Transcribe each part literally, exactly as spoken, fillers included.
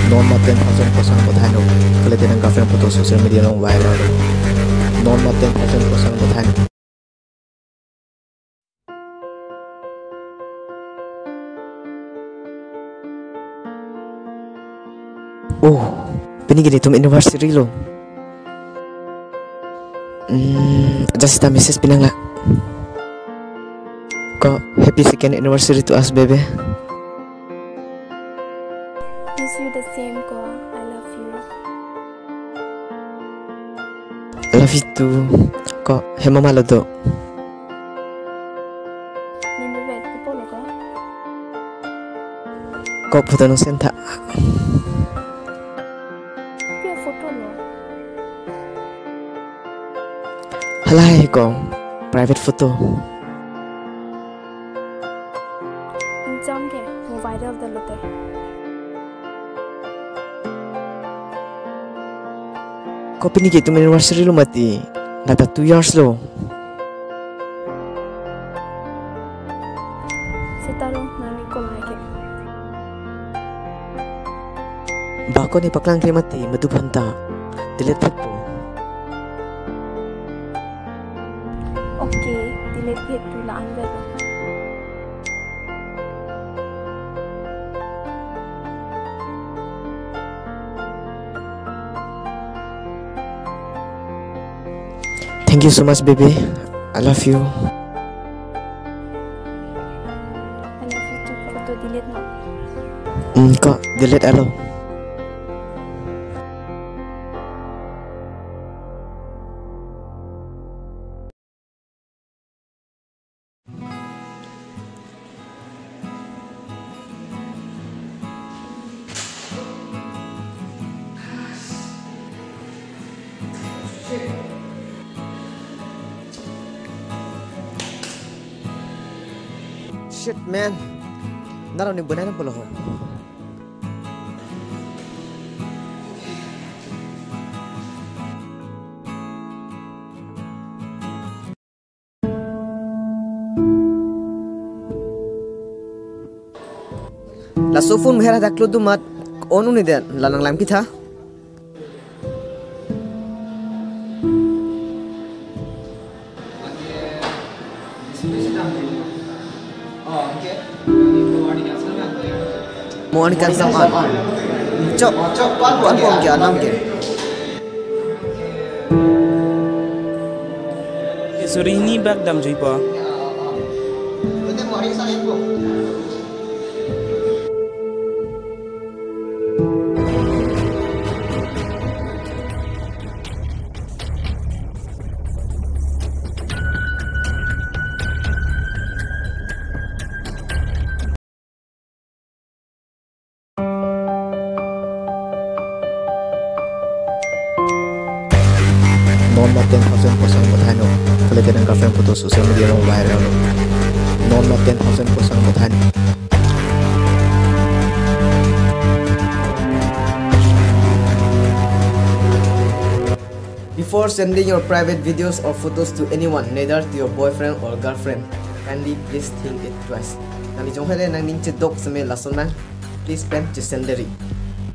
Non ma ten thousand kosang pathai no. Kalite nang girlfriend photo social media along viral lo. Non ma ten thousand kosang pathai no. Oh, pini ke netum anniversary lo. Hmm, just a message pi nang la. Ko, happy second anniversary to us, baby. Wish you the same, ko. I love you. I love you too. Ko, he mama lo do. Nini vet pi pulo ko? Ko photo nang send tha. Pi aphoto lo? Halahai ko, private photo. Ingjam ke, mo viral dalo te. Ko pini ke netum anniversary lo mati, lata two years lo. Seta lo, nangli call hai ke. Ba ko ne paklang kle mati, madu phanta. Delete phet po. Okay, delete phet po la an vet. Thank you so much, baby. I love you. I love you too. Photo delete no. Hmm, ko delete alo. Shit, man. Naro ni bunai na pulo ho. Laso phone mehar hadak lo do mat on un-e den la nanglang pitha. Mo ani kan sam an. Chok, chok, pan pon ke anam ke. Suri hini bak damjui po. Non ma ten thousand kosang pathai no. Kalite nang girlfriend photo social media along viral lo. Non ma ten thousand kosang pathai no. Before sending your private videos or photos to anyone, neither to your boyfriend or girlfriend, kindly please think it twice. Nangli jong hele nangning chedok seme lason nang, please pen chesenderi.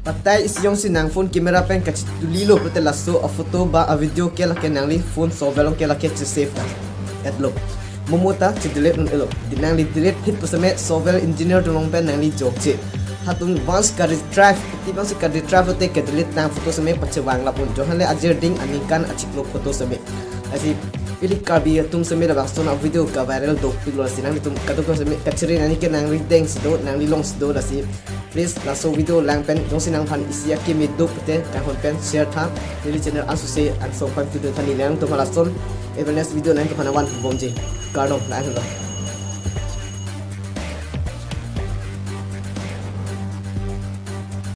Patai isi jongsi nang phone camera pen kachituli lo pute laso a photo ba a video ke lake nangli phone software along ke lake chesave ta et lo. Mo mo ta chedelete un-e lo. Di nangli delete phet puseme software engineer atum along pen nangli jokche. Hatum once ka retrieve, ti once ka retrieve te kedelete nang photo seme pachevang lap un. Jong hele ajir ding aningkan achiklo photo seme. Lasi ili Karbi atum seme labangson a video ka viral dopik lo, lasi nanglitum kadokave seme kachere nangli ke nangli deng si do, nangli long si do, lasi please laso video lang pen jongsi nangphan isi akimi do pute kanghon pen share tha. Neli channel ansose angsong pen video tha, neli nangtum halason awareness video nangtum aphan van bomji. Kardom, lang lo.